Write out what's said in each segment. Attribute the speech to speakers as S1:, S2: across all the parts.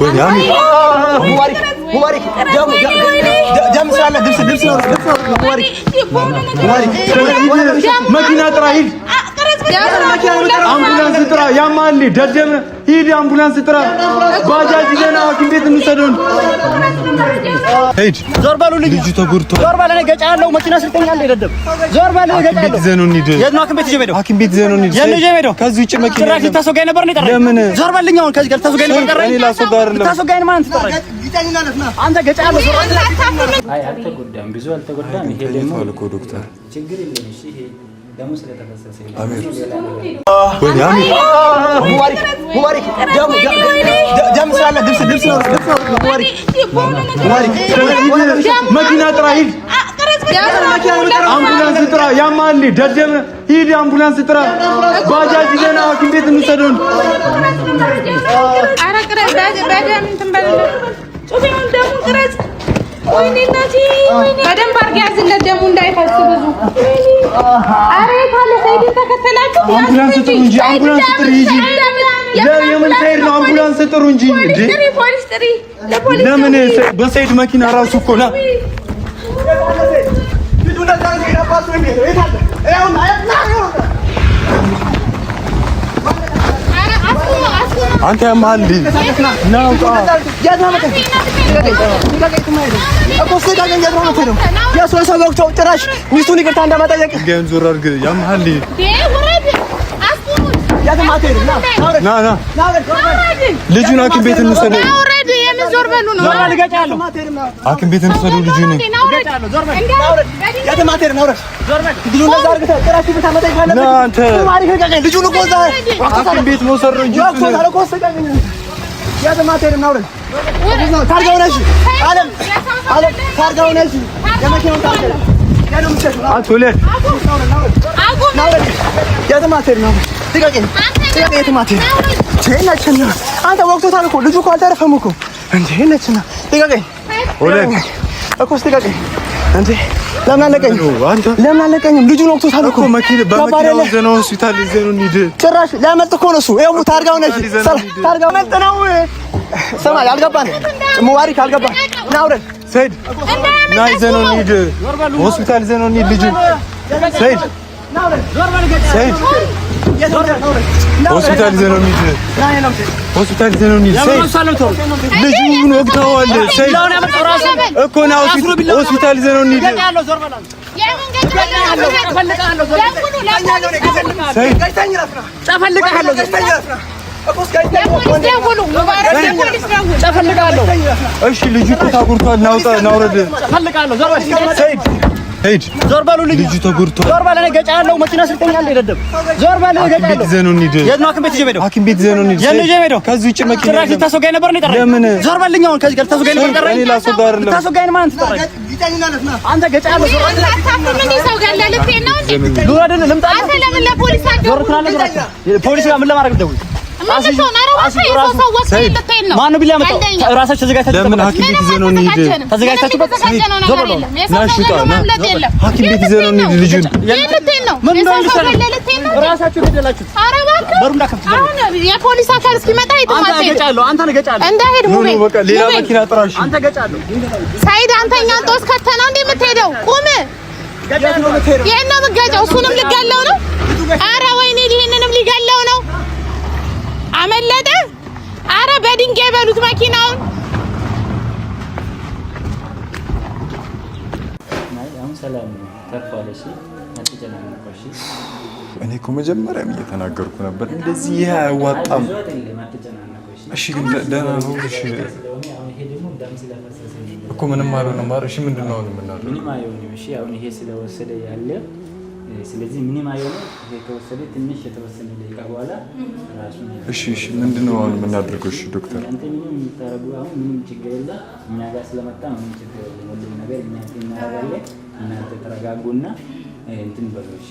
S1: ወይኔ አሚር
S2: ሙባሪክ ሙባሪክ ደም ደም ስላለ ልብስ ልብስ ነው ልብስ ነው ሙባሪክ ሙባሪክ
S1: መኪና ጥራ ሂድ፣ አምቡላንስ ጥራ። ያማል ደደብ ሂድ፣ አምቡላንስ ጥራ። ባጃጅ ይዘን ሐኪም ቤት እንውሰደው። ሂድ፣
S2: ዞር በሉልኝ።
S1: ልጁ ተጎድቷል።
S2: ዞር በል። እኔ ገጫለሁ። መኪና ስልተኛል። ደደብ ዞር በል።
S1: ሐኪም ቤት
S2: ገጫለሁ።
S1: ይዘነው እንሂድ።
S2: የት ነው ሐኪም ቤት ይዤ የምሄደው?
S1: ሐኪም ቤት ይዘነው እንሂድ።
S2: የት ነው ይዤ የምሄደው?
S1: ከዚህ ውጭ መኪና
S2: ጭራሽ
S1: የለም።
S2: ልታስወጋኝ ነበር ነው የጠራኸኝ?
S1: ለምን?
S2: ዞር በልኝ። አሁን ከዚህ ጋር ልታስወጋኝ ነበር የጠራኸኝ?
S1: እኔ ላስወጋ አይደለም።
S2: ልታስወጋኝ ነው ማለት ጠራኸኝ? አንተ ገጫለሁ። ዞር በል።
S3: አይ አልተጎዳም፣ ብዙ አልተጎዳም። ይሄ ደግሞ
S1: ተኝቷል እኮ ዶክተር
S3: ችግር የለም። እሺ ይሄ ደሙ ስለተፈሰሰ ነው።
S1: አሚር። ወይኔ አሚር
S2: ሙባሪክ ሙባሪክ ደም ደም ስላለ ልብስ ልብስ ነው ልብስ ነው ሙባሪክ ሙባሪክ
S1: መኪና ጥራ ሂድ፣ አምቡላንስ ጥራ። ያማል ደደብ ሂድ፣ አምቡላንስ ጥራ። ባጃጅ ይዘን ሐኪም ቤት እንውሰደው።
S4: ኧረ ቅረጽ፣ በደምብ እንትን በልለት፣ ጩቤውን ደሙን ቅረጽ። ወይኔ እናቴ፣ በደንብ አድርገህ ያዝለት፣ ደሙ እንዳይፈስ ብዙ። ኧረ የት አለ ሰይድን ተከተላችሁ?
S1: አምቡላንስ ጥሩ እንጂ፣ አምቡላንስ ጥሪ እንጂ። የምን ሰይድ ነው? አምቡላንስ ጥሩ እንጂ እንዴ!
S4: ጥሪ፣ ፖሊስ ጥሪ፣ ለፖሊስ
S1: ለምን
S4: ደውዪ።
S1: በሰይድ መኪና ራሱ እኮ ና
S4: ኧረ አስቁሙ፣ አስቁሙ።
S1: አንተ ያማል ና ውጣ።
S2: የእሱን ሰው ወቅቶ ጭራሽ ሚስቱን ይቅርታ እንደመጠየቅ
S1: ድንጋዩን ዞር አድርግ። ያማል
S4: እንዴ ውረድ፣ አስቁሙት።
S2: የትም አትሄድም። ና
S1: ና ና ልጁን ሐኪም ቤት እንውሰደው።
S4: ና ውረድ፣ የምን ዞር በሉ ነው?
S2: ዞር በል። ገጫለሁ።
S1: ሐኪም ቤት እንውሰደው ልጁን።
S4: ና ውረድ፣
S2: የትም አትሄድም። ና ውረድ። ልጁን እንደዛ አድርገህ ጭራሽ ይቅርታ መጠየቅ
S1: ና
S2: አለበት።
S1: አንተ
S2: ሙባሪክ ልቀቀኝ። ልጁን እኮ እዛ
S1: ሐኪም ቤት መውሰድ ነው እንጂ
S2: ወቅቶታል እኮ ልቀቀኝ። የትም አትሄድም። ና ውረድ። ታርጋውን ያዥ። አለም አለም ታርጋውን ያዥ። የመኪናውን ታርጋ የት ነው የምትሸሺው?
S1: አቶ ሁለት
S4: አቁም።
S2: ና ውረድ። የትም አትሄድም። ና ውረድ። ልቀቀኝ። ልቀቀኝ። የትም አትሄድም። ነችና አንተ ወቅቶታል እኮ ልጁ እኮ አልተረፈም እኮ እንዴ ነችና ልቀቀኝ
S1: ሁለት
S2: እኮ ልቀቀኝ እንዴ ለምን አለቀኝም?
S1: አንተ
S2: ለምን አለቀኝም? ልጁን ወቅቶታል
S1: እኮ
S2: እኮ
S1: መኪና
S2: ገባ
S1: በመኪና
S2: አይደለ?
S1: ይዘነው ሆስፒታል ይዘነው እንሂድ።
S2: ጭራሽ ሊያመልጥ እኮ ነው እሱ። ይኸው ታርጋው ነች ታርጋው መልጥ ነው። ስማ አልገባን ሙባሪክ አልገባን። ና ውረድ።
S1: ሰይድ ና ይዘነው እንሂድ። ሆስፒታል ይዘነው እንሂድ ልጁን። ሰይድ ሰይድ ሆስፒታል ይዘነው እንሂድ። ሆስፒታል ይዘነው እንሂድ። ሰይድ ልጁን ወግተዋል። ሰይድ እኮ ና ሆስፒታል ይዘነው እንሂድ።
S4: የምን ገጭ ደውሉ፣ ለፖሊስ
S1: ሰይድ
S4: ለፖሊስ ደውሉ፣ ሙባረክ ለፖሊስ ደውሉ።
S1: እሺ ልጁ እኮ ተጎድቷል። ናውጣ ናውረድ። ሰይድ ሂድ፣
S2: ዞር በሉልኝ።
S1: ልጁ ተጎድቷል።
S2: ዞር በል። እኔ ገጫለሁ። መኪና ስልተኛል። ደደብ ዞር በል።
S1: ሐኪም ቤት
S2: ገጫለሁ።
S1: ይዘነው እንሂድ።
S2: የት ነው ሐኪም ቤት ይዤ የምሄደው?
S1: ሐኪም ቤት ይዘነው እንሂድ።
S2: የት ነው ይዤ የምሄደው?
S1: ከዚህ ውጭ መኪና
S2: ጭራሽ
S1: የለም።
S2: ልታስወጋኝ ነበር ነው የጠራኸኝ?
S1: ለምን?
S2: ዞር በልኝ። አሁን ከዚህ ጋር ልታስወጋኝ ነበር የጠራኸኝ?
S1: እኔ ላስወጋ አይደለም።
S2: ልታስወጋኝ ነው ማለት ጠራኸኝ? አንተ ገጫለሁ። ዞር በል።
S4: አታፍርም እንዴ? ሰው ገለህ ልትሄድ ነው እንዴ?
S2: ልውረድ፣ ልምጣ።
S4: አንተ ለምን ለፖሊስ
S2: ዞር
S4: አትደውልም?
S2: ትላለህ። ዞር አትልም። ፖሊስ ጋር ምን ለማድረግ ልደውል?
S4: ምን ልትሆን? ኧረ እባክህ የሰው ሰው ወስደህ ልትሄድ ነው።
S2: ማነው ቢላ ያመጣው?
S4: ቀልደኛ።
S2: ራሳችሁ ተዘጋጅታችሁ
S1: ለምን
S2: ጠብቃችሁ።
S1: ሐኪም ቤት ይዘነው እንሂድ?
S4: አልተዘጋጀንም።
S2: ተዘጋጅታችሁበት?
S4: ምንም የተዘጋጀነው
S2: ዞር
S4: ነገር
S2: በሉ።
S4: የለም። የሰው
S1: ና
S4: ሰው
S1: እሺ፣ ውጣ፣
S4: ገሎ
S1: ና።
S4: ማምለጥ የለም።
S1: ሐኪም ቤት ይዘነው እንሂድ ልጁን።
S4: የት ልትሄድ ነው?
S2: ምን
S4: የሰው
S2: እንደሆነ
S4: ሰው
S2: ይሻላል።
S4: ገለህ ልትሄድ ነው?
S2: ራሳችሁ የገደላችሁት።
S4: ኧረ እባክህ
S2: በሩን እንዳከፍት ዞር
S4: አሁን የፖሊስ አካል እስኪመጣ የትም
S2: አንተ
S4: አትሄድም።
S2: ገጫለሁ። አንተ ገጫለሁ።
S4: እንዳይሄድ
S1: no
S4: ሙቤ፣
S1: no በቃ ሌላ
S4: ሙቤ።
S1: መኪና ጥራ። እሺ
S2: አንተ ገጫለሁ።
S4: ሰይድ አንተ እኛን ጦስ ከተህ ነው እንዴ የምትሄደው? ቁም።
S2: የት ነው የምትሄደው?
S4: ይሄን ነው የምትገጨው? እሱንም ልገለው ነው? ኧረ ወይኔ ይሄንንም ሊገለው ነው። አመለጠ። ኧረ በድንጋይ በሉት መኪናውን።
S3: አይ አሁን ሰላም ነው፣ ተርፏል። እሺ አትጨናነቁ። እሺ
S1: እኔ እኮ መጀመሪያም እየተናገርኩ ነበር፣ እንደዚህ ይሄ አያዋጣም።
S3: ብዙ አይደለም፣ አትጨናነቁ። እሺ
S1: እሺ ግን ደህና ነው። እሺ
S3: ስለሆነ አሁን ይሄ ደግሞ ደም ስለፈሰሰ ነው።
S1: እኮ ምንም አልሆነም። ኧረ እሺ ምንድን ነው አሁን የምናደርገው?
S3: ምንም አይሆንም። እሺ አሁን ይሄ ስለወሰደ ያለ ስለዚህ ምንም አይሆንም። ይሄ ከወሰደ ትንሽ የተወሰነ ደቂቃ በኋላ ራሱን
S1: እሺ እሺ ምንድን ነው አሁን የምናደርገው? እሺ ዶክተር
S3: እናንተ ምንም የምታደርጉ አሁን ምንም ችግር የለም። እኛ ጋር ስለመጣ ምንም ችግር የለም። ሁሉም ነገር እኛ እንትን እናደርጋለን። እናንተ ተረጋጉና እንትን በሉ እሺ።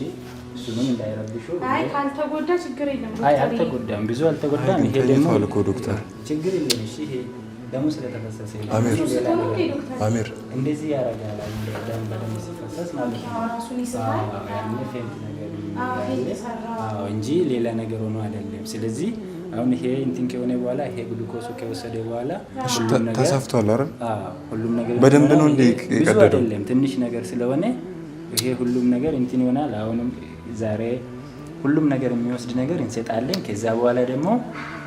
S3: እሱንም እንዳይረብሹ።
S4: አይ ካልተጎዳ ችግር የለም።
S3: አይ አልተጎዳም፣ ብዙ አልተጎዳም። ይሄ ደግሞ
S1: ተኝቷል እኮ ዶክተር።
S3: ችግር የለም። እሺ ይሄ ደሙ ስለተፈሰሰ ነው።
S1: አሚር
S3: ሌላ ነገር
S1: አሚር
S3: እንደዚህ ያደርጋል። አሁን ደም በደም ሲፈሰስ ማለት ነው።
S4: ራሱን ይስታል።
S3: አዎ፣ ያኔ faint ነገር
S4: አዎ፣ faint
S3: አለ።
S4: ሰራ።
S3: አዎ፣ እንጂ ሌላ ነገር ሆኖ አይደለም። ስለዚህ አሁን ይሄ እንትን ከሆነ በኋላ ይሄ ግሉኮሱ ከወሰደ በኋላ ሁሉም ነገር
S1: ተሰፍቷል አይደል?
S3: አዎ፣ ሁሉም ነገር
S1: በደንብ ነው እንዴ
S3: ብዙ
S1: የቀደደው?
S3: አይደለም፣ ትንሽ ነገር ስለሆነ ይሄ ሁሉም ነገር እንትን ይሆናል። አሁንም ዛሬ ሁሉም ነገር የሚወስድ ነገር እንሰጣለን። ከዛ በኋላ ደግሞ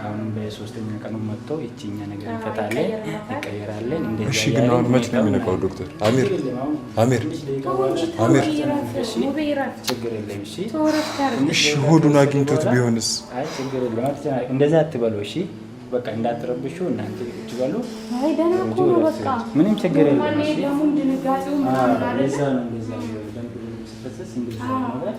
S3: አሁንም በሶስተኛ ቀኑ መጥቶ ይችኛ ነገር እንፈታለን፣ ይቀየራለን። እንደዛ
S1: እሺ ግን አሁን መች ነው የሚነቃው ዶክተር? አሚር አሚር አሚር
S3: ችግር የለም። እሺ
S1: እሺ ሆዱን አግኝቶት ቢሆንስ?
S3: አይ ችግር የለም። አትጨናነቅ። እንደዛ አትበሉ። እሺ በቃ እንዳትረብሹ፣ እናንተ ቁጭ በሉ።
S4: አይ ደህና እኮ ነው በቃ
S3: ምንም ችግር የለም።
S4: ማን
S3: እሺ
S4: ደሙን ድንጋጤው ምናምን አይደለ?
S3: ለዛ ነው እንደዛ የሚሆነው። ደም ሲፈሰስ እንደዛ ነው።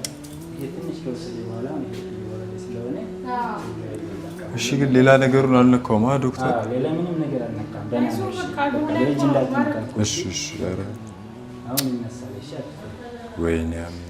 S3: ይሄ ትንሽ ከወሰደ በኋላ አሁን ይሄ እየወረደ ስለሆነ
S4: አዎ።
S3: ችግር የለም። በቃ
S1: እሺ ግን ሌላ ነገሩን አልነካውም አ ዶክተር?
S3: አዎ፣ ሌላ ምንም ነገር አልነካም። ደህና ነው። እሺ
S4: በቃ
S3: በቃ
S4: ደህና
S3: ልጅ
S4: ነው።
S3: እንዳትነካኩ።
S1: እሺ እሺ። ኧረ
S3: አሁን ይነሳል። እሺ አትፈሪ።
S1: ወይኔ አሚር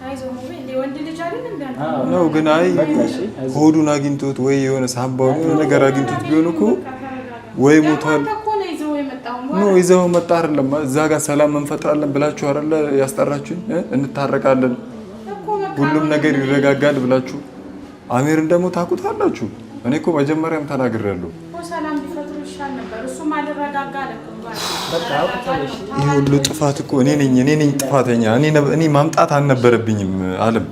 S4: አይዞህ ሙቤ፣ እንዴ ወንድ ልጅ አይደል እንዴ አንተ?
S3: አዎ
S1: ነው ግን አይ
S3: በቃ እሺ፣ አይዞህ።
S1: ሆዱን አግኝቶት ወይ የሆነ ሳምባውን የሆነ ነገር አግኝቶት ቢሆን እኮ
S4: በቃ ተረጋጋ።
S1: ወይ
S4: ደግሞ
S1: ሞቷል።
S4: አንተ እኮ ነው ይዘው የመጣው።
S1: No ይዘው መጣ አይደለም። እዛ ጋር ሰላም እንፈጥራለን ብላችሁ አይደለ ያስጠራችሁኝ? እንታረቃለን፣
S4: እኮ በቃ
S1: ሁሉም ነገር ይረጋጋል ብላችሁ አሚርን ደግሞ ታውቁታላችሁ። እኔ እኮ መጀመሪያም ተናግሬያለሁ።
S4: እኮ ሰላም ቢፈጥሩ ይሻል ነበር። እሱም አልረጋጋ አለ እኮ።
S3: በቃ አውጥተው። እሺ
S1: ይህ ሁሉ ጥፋት እኮ እኔ ነኝ እኔ ነኝ ጥፋተኛ። እኔ ማምጣት አልነበረብኝም አለም።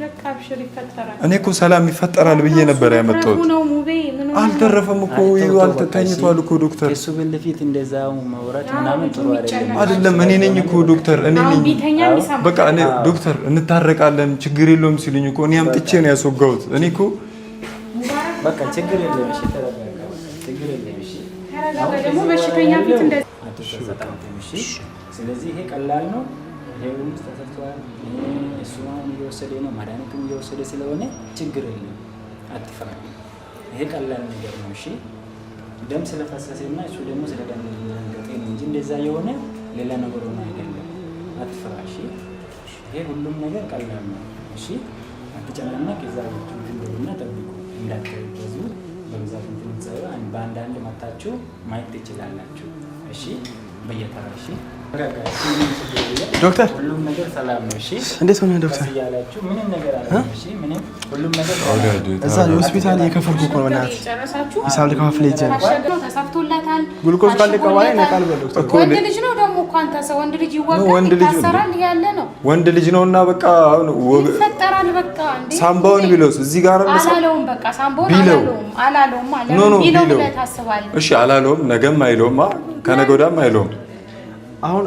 S4: በቃ አብሽር፣ ይፈጠራል።
S1: እኔ እኮ ሰላም ይፈጠራል ብዬ ነበር ያመጣሁት።
S4: ነው ሙቤ፣ ምን ሆነህ ነው?
S1: አልተረፈም እኮ
S3: አይ፣ ተው፣ ተው፣ በቃ
S1: ተኝቷል
S3: እሺ።
S1: እኮ ዶክተር።
S3: ከሱ ፊት ለፊት እንደዛው ማውራት ምናምን ጥሩ አይደለም።
S1: አይደለም እኔ ነኝ እኮ ዶክተር፣ እኔ
S4: አሁን
S1: ነኝ
S4: ቢተኛ ይሰማል።
S1: በቃ እኔ ዶክተር እንታረቃለን ችግር የለውም ሲሉኝ እኮ እኔ አምጥቼ ነው ያስወጋሁት። እኔ እኮ
S3: በቃ ችግር የለም። እሺ ተረጋጋ። በቃ ችግር የለም። እሺ
S4: ተረጋጋ። ደግሞ በሽተኛ ፊት እንደዚህ
S3: አትጸጸት አንተም። እሺ ስለዚህ ይሄ ቀላል ነው። ይሄ ውስጥ ተሰርቷል። እሱ አሁን እየወሰደ ነው፣ መድኃኒቱም እየወሰደ ስለሆነ ችግር የለም። አትፍራ። ይሄ ቀላል ነገር ነው። እሺ ደም ስለፈሰሰ እና እሱ ደግሞ ስለደነገጠ ነው እንጂ እንደዛ የሆነ ሌላ ነገር ሆኖ አይደለም። አትፍራ። እሺ ይሄ ሁሉም ነገር ቀላል ነው። እሺ አትጨናነቅ። እዛ እና ጠብቁ እንዳትበዙ በብዛት እንትን ሳይሆን በአንዳንድ መታችሁ ማየት ትችላላችሁ። እሺ በየተራ እሺ። ተረጋጋ። እሺ፣ ምንም ችግር የለም።
S2: ዶክተር
S3: ሁሉም ነገር ሰላም ነው። እሺ
S2: እንዴት ሆነ ዶክተር?
S3: ቀስ እያላችሁ ምንም ነገር አለ። እሺ ምንም ሁሉም ነገር ሰላም ነው።
S2: እዛ ሆስፒታል እየከፈልኩ እኮ ነው። በእናትህ
S4: ጨረሳችሁ?
S2: ሂሳብ ልከፋፍል ሄጄ ነው።
S4: ታሸገው ተሰፍቶለታል።
S2: ግሉኮስ ካለቀ በኋላ ይነቃል በል ዶክተር።
S1: እኮ
S4: ወንድ ልጅ ነው ደግሞ እኮ አንተ ሰው ወንድ ልጅ ይወጋል፣
S1: ወንድ ልጅ ነው።
S4: ይታሰራል ያለ ነው
S1: ወንድ ልጅ ነውና በቃ አሁን
S4: ይፈጠራል። በቃ እንዴ
S1: ሳምባውን ቢለውስ እዚህ ጋር አይደለ
S4: አላለውም። በቃ ሳምባውን
S1: ቢለው።
S4: አላለውም፣ አላለውም።
S1: No no
S4: ለምን ቢለው
S1: ቢለው።
S4: ብለህ ታስባለህ?
S1: እሺ አላለውም፣ ነገም አይለውም፣ ከነገ ወዲያም አይለውም።
S2: አሁን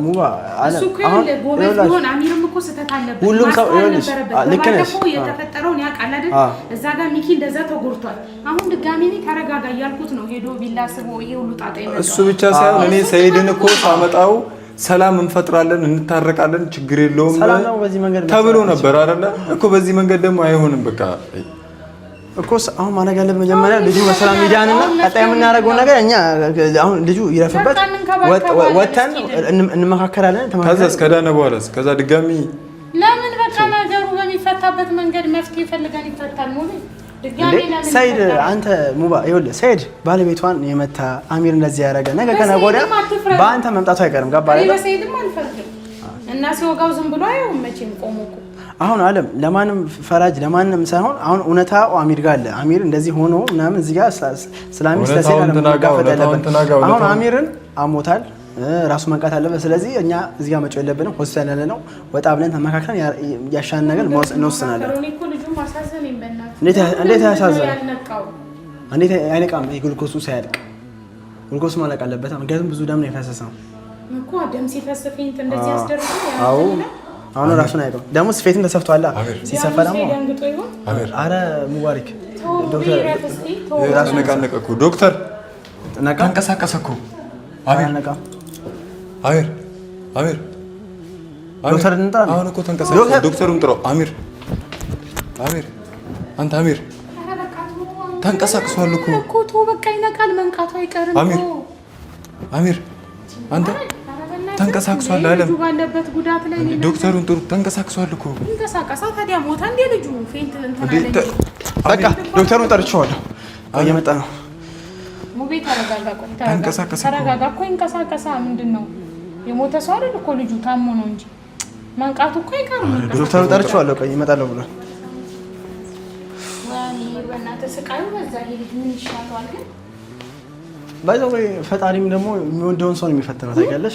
S2: ሙባ አለ
S4: እሱ እኮ
S2: አሁን
S4: ይኸውልህ ጎበዝ
S2: ይኸውላችሁ፣
S4: ቢሆን አሚርም እኮ ስህተት አለበት።
S2: ሁሉም ሰው
S4: ማስተዋል
S2: ይኸውልሽ፣
S4: ነበረበት።
S2: ልክ ነሽ።
S4: በባለፈው የተፈጠረውን ያውቃል አይደል? እዛ ጋር ሚኪ እንደዛ ተጎድቷል። አሁን ድጋሚ እኔ ተረጋጋ እያልኩት ነው። ሄዶ ቢላ ስቦ ይሄ ሁሉ ጣጣ የመጣው
S1: እሱ ብቻ ሳይሆን እኔ ሰይድን እኮ ሳመጣው ሰላም እንፈጥራለን፣ እንታረቃለን፣ ችግር የለውም
S2: ሰላም ነው በዚህ መንገድ
S1: ተብሎ ነበር አይደለ እኮ። በዚህ መንገድ ደግሞ አይሆንም። በቃ
S2: እኮ አሁን ማድረግ ያለብን መጀመሪያ ልጁ በሰላም ይዳንና ቀጣይ የምናደርገውን ነገር እኛ አሁን ልጁ ይረፍበት ወተን እንመካከራለን።
S1: ከዛ እስከዳነ በኋላስ ከዛ ድጋሚ
S4: ለምን በቃ ነገሩ በሚፈታበት መንገድ መፍትሄ ፈልገን ይፈታል። ሙሉ ድጋሚ ለምን
S2: ሰይድ
S4: ይፈታል?
S2: አንተ ሙባ ይኸውልህ፣ ሰይድ ባለቤቷን የመታ አሚር እንደዚህ ያደረገ ነገ ከነገ ወዲያ
S4: በሰይድም አትፍረድ።
S2: በአንተ መምጣቱ አይቀርም። ገባ
S4: እኔ
S2: አይደለ?
S4: በሰይድም አልፈርድም እና ሲወጋው ዝም ብሎ አየውም መቼም ቆሞ እኮ
S2: አሁን አለም ለማንም ፈራጅ ለማንም ሳይሆን አሁን እውነታው አሚር ጋር አለ። አሚር እንደዚህ ሆኖ ምናምን እዚህ ጋር ስለ አሚር ስለ ሰይድ
S1: እውነታውን
S2: አለም
S1: ትናጋ፣
S2: መጋፈጥ
S1: እውነታውን
S2: ያለብን።
S1: ትናጋ፣
S2: አሁን
S1: እውነታውን-
S2: አሚርን አሞታል፣ ራሱ መንቃት አለበት። ስለዚህ እኛ እዚህ ጋር መጮህ የለብንም። ሆስፒታል ያለ ነው ወጣ ብለን ተመካክረን ያሻን ነገር እንወስናለን።
S4: እኔ እኮ ልጁ ማሳዘነኝ በእናትህ።
S2: እንዴት ያሳዝናል?
S4: ያልነቃው
S2: እንዴት አይነቃም? ይሄ ግሉኮሱ ሳያልቅ ግሉኮሱ ማለቅ አለበት። ምክንያቱም ብዙ ደም ነው የፈሰሰው።
S4: እኮ ደም ሲፈስ faint እንደዚህ ያስደርገው።
S2: አዎ አሁን ራሱን አያውቅም። ደግሞ ስፌትም ተሰፍቷላ።
S1: አሚር።
S2: ሲሰፋ ደግሞ
S4: ደንግጦ ይሆን?
S1: አሚር
S2: አረ ሙባሪክ
S4: ተው
S2: ዶክተር
S4: ይረፍ እስኪ ተው።
S1: ተነቃነቀ እኮ ዶክተር፣
S2: ነቃ
S1: ተንቀሳቀሰ እኮ አሚር፣
S2: አልነቃም።
S1: አሚር፣ አሚር፣ አሚር።
S2: ዶክተር እንጥራ ነው?
S1: አሁን እኮ ተንቀሳቀሰ።
S2: ዶክተር!
S1: ዶክተሩን ጥራው። አሚር፣ አሚር፣ አንተ አሚር
S4: ኧረ በቃ ተው።
S1: ተንቀሳቅሷል እኮ
S4: እኮ ተው በቃ ይነቃል፣ መንቃቱ አይቀርም።
S1: አሚር።
S4: ተው።
S1: አሚር፣ አንተ
S4: ኧረ በእናትህ
S1: ተንቀሳቅሷል
S4: እንዴ፣
S1: አለም።
S4: ልጁ ባለበት ጉዳት ላይ እኔ
S1: ዶክተሩን ጥሩ። ተንቀሳቅሷል እኮ
S4: ይንቀሳቀሳ ታዲያ ሞታ እንዴ ልጁ faint እንትን
S1: እንዴ
S4: አለ እንጂ።
S2: በቃ ዶክተሩን ጠርቼዋለሁ። እየመጣ ነው።
S4: ሙቤ ተረጋጋ፣ ቆይ ተረጋጋ፣
S1: ተንቀሳቀሰ እኮ።
S4: ተረጋጋ እኮ ይንቀሳቀሳ። ምንድን ነው የሞተ ሰው አይደል እኮ ልጁ ታሞ ነው እንጂ መንቃቱ እኮ አይቀርም።
S2: ዶክተሩን ጠርቼዋለሁ። ቆይ እመጣለሁ ብሏል።
S4: ወይኔ በእናትህ ስቃዩ በዛ። ይሄ ልጅ ምን ይሻለዋል ግን?
S2: By the way ፈጣሪም ደግሞ የሚወደውን ሰው ነው የሚፈትነው ታውቂያለሽ።